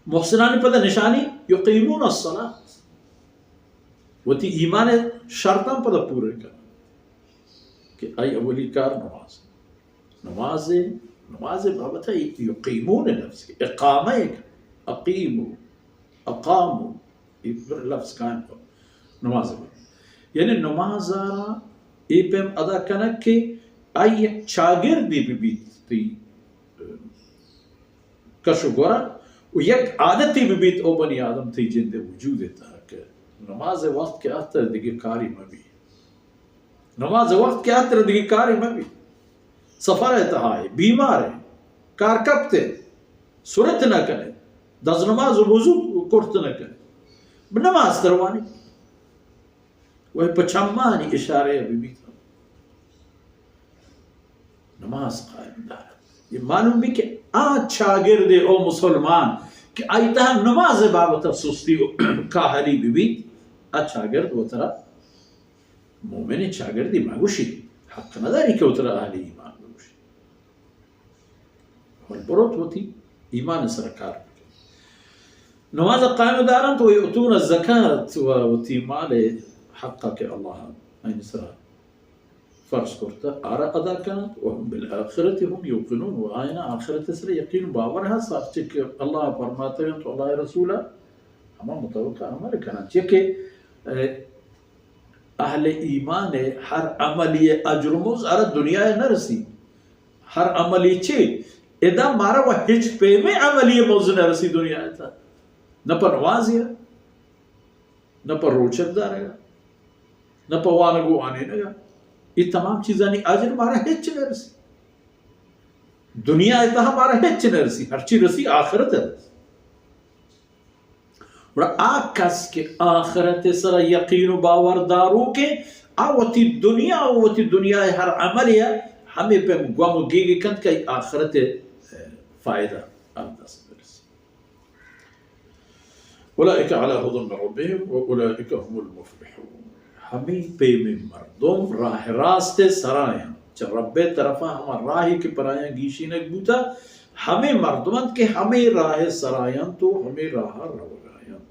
محسنانی پدا نشانی یقیمون الصلاة، وتی ایمان شرطاں پدا پورے کن کہ آئی اولی کار نماز۔ نماز، نماز بابت یقیمون لفظ کہ اقامہ، اقیمو، اقامو، اے لفظ قائم کن نماز بابت۔ یعنی نماز ءَ اے پیم ادا کنگ کہ آئی یک چاگردے بہ بیت تئی کش و گورا و یک عادتے بہ بیت او بنی آدم تئی جند ءِ وجود ءِ تہا کہ نماز ءِ وقت کہ آتر دگہ کاری مہ بی۔ نماز ءِ وقت کہ آتر دگہ کاری مہ بی۔ سفر ءِ تہا ئے، بیمار ئے، کار کپت ئے، سرت نہ کن ئے، دز نماز و وضو کرت نہ کن ئے۔ نماز تروانی۔ و پہ چمانی اشارہ بہ بیت، نماز قائم دارت۔ یہ معلوم بی کہ آ چاگرد او مسلمان کہ آئی تہا نماز بابت سستی و کاہلی بہ بیت، آ چاگرد وترا مومن چاگردی مگوشی، حق نداری کہ وترا اہل ایمان بگوشی۔ بل بروت وتی ایمان سر کار بکن۔ نماز قائم دارنت و یؤتون الزکات و وتی مال حق کہ اللہ آئین سر فرض کرتا آرا ادا کننت و هم بالآخرة هم یوقنون و آئین آخرت سر یقین و باور ہست، ہرچی کہ اللہ فرماتا انت و اللہ رسول ہما مطابق عمل کننت۔ چہ کہ، اے، اہل ایمان ءِ ہر عملی اجر و مزد ہر دنیا ءَ نہ رسی۔ ہر عملی چے؟ ادا مارا و ہچ پیمیں عملی مزد نہ رسی دنیا ءِ تہا۔ نہ پہ نمازی ءَ، نہ پہ روچگ دارگ ءَ، نہ پہ وانگ و وانینگ ءَ۔ اے تمام چیزانی اجر مارا ہچ نہ رسی۔ دنیا ءِ تہا مارا ہچ نہ رسی، ہرچی رسی آخرت ءَ رسی۔ گڑا آ کس کہ آخرت ءِ سرا یقین و باور داروکیں، آ وتی دنیا و وتی دنیا ءِ ہر عملے ءَ ہمے پیم گم و گیگ کنت کہ آئی آخرت ءِ فائدہ آ دست برسی۔ اولئک علی ھدی من ربهم و اولئک هم المفلحون۔ ہمے پیمیں مردم راہ راست ءِ سرا انت، چہ رب ءِ طرفا ہما راہے کہ پرایاں گیشینگ بوتا، ہمے مردم انت کہ ہمے راہ ءِ سرا انت و ہمے راہ ءَ روگا انت۔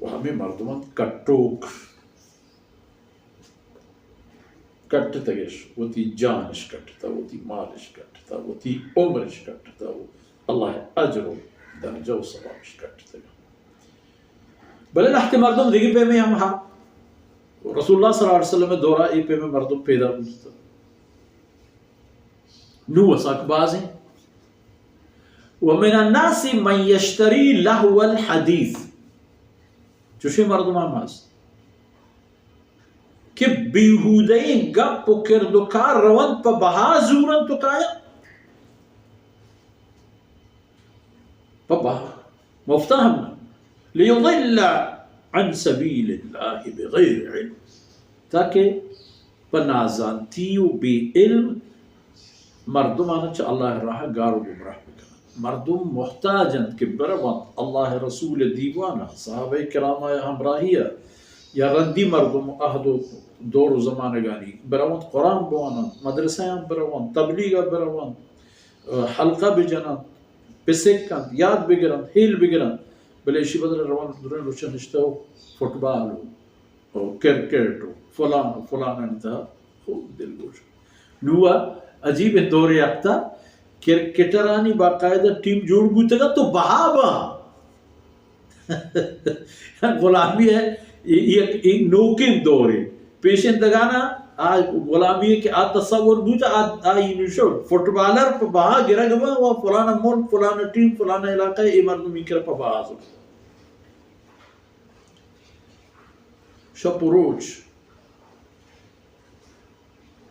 و ہمے مردم انت کٹوک۔ کٹتگش، وتی جانش کٹتا، وتی مالش کٹتا، وتی عمرش کٹتا، و اللہ اجر و درجہ و ثوابش کٹتگ۔ بلے لہتے مردم دگہ پیمیں ہم ہا۔ رسول اللہ صلی اللہ علیہ وسلم دورا اے پیمیں مردم پیدا بوتا۔ نو وساک بازیں۔ ومن الناس من یشتری لهو الحدیث۔ چوشیں مردم ہم ہست کہ بیہودہیں گپ و کرد و کار رونت پہ بہا زورنت و کاینت۔ پہ بہا، مفتا ہم نہ۔ لیضل عن سبیل اللہ بغیر علم۔ تاکہ پہ نازانتی و بے علم مردمانا چہ اللہ راہ گار و گمراہ بکنن۔ مردم محتاج انت کہ برونت اللہ رسول دیوانا، صحابہ کرام ہمراہیا، یا رندی مردم عہد و دور و زمانگانی برونت قرآن بواننت، مدرسہ برونت، تبلیغ برونت، حلقہ بجننت، پسک کنت، یاد بگرنت، ہیل بگرنت، بلے ایشی بدل ءَ روان دریں روچ ءَ نشتہ و فٹبال و، و کرکٹ و فلان و فلان انت، خوب دلگوش۔ نو عجیب دورے آتکا، کرکٹرانی باقاعدہ ٹیم جوڑ بوتگا تو بہا با۔ غلامی ءِ یک، یک نوکیں دورے۔ پیشندگانا آ غلامی ءِ کہ آ تصور بوت، آ، آ اینو شو فٹبالر پہ بہا گرگ با و فلانا ملک، فلانا ٹیم، فلانا علاقہ ءِ اے مردم ای کر پہ بہا زرت۔ شپ و روچ۔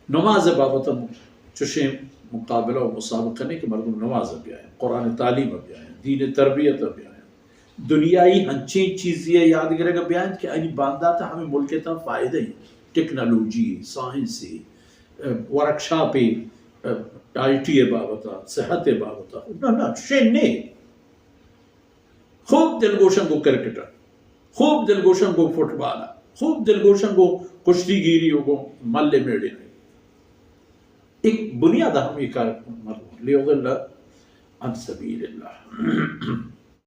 نماز ءِ بابت ءَ چوشیں مقابلہ و مسابقہ نہ کہ مردم نماز ءَ بیائیں، قرآن ءِ تعلیم ءَ بیائیں، دین ءِ تربیت ءَ بیائیں، دنیائی ہنچیں چیزے ءِ یاد گرگ ءَ بیائیں کہ آئی باندات ءَ ہمے ملک ءِ تہا فائدہ ایں، technology, science, workshop, I T ءِ بابت ءَ، صحت ءِ بابت ءَ۔ نہ، نہ، چوشیں نہ۔ خوب دلگوشن گوں کرکٹ ءَ، خوب دلگوشن گوں فٹبال ءَ، خوب دلگوشن گوں کشتی گیری و گوں ملے میڑینگ۔ ایک بنیاد ءَ ہمے کار مردم لیضل عن سبیل اللہ۔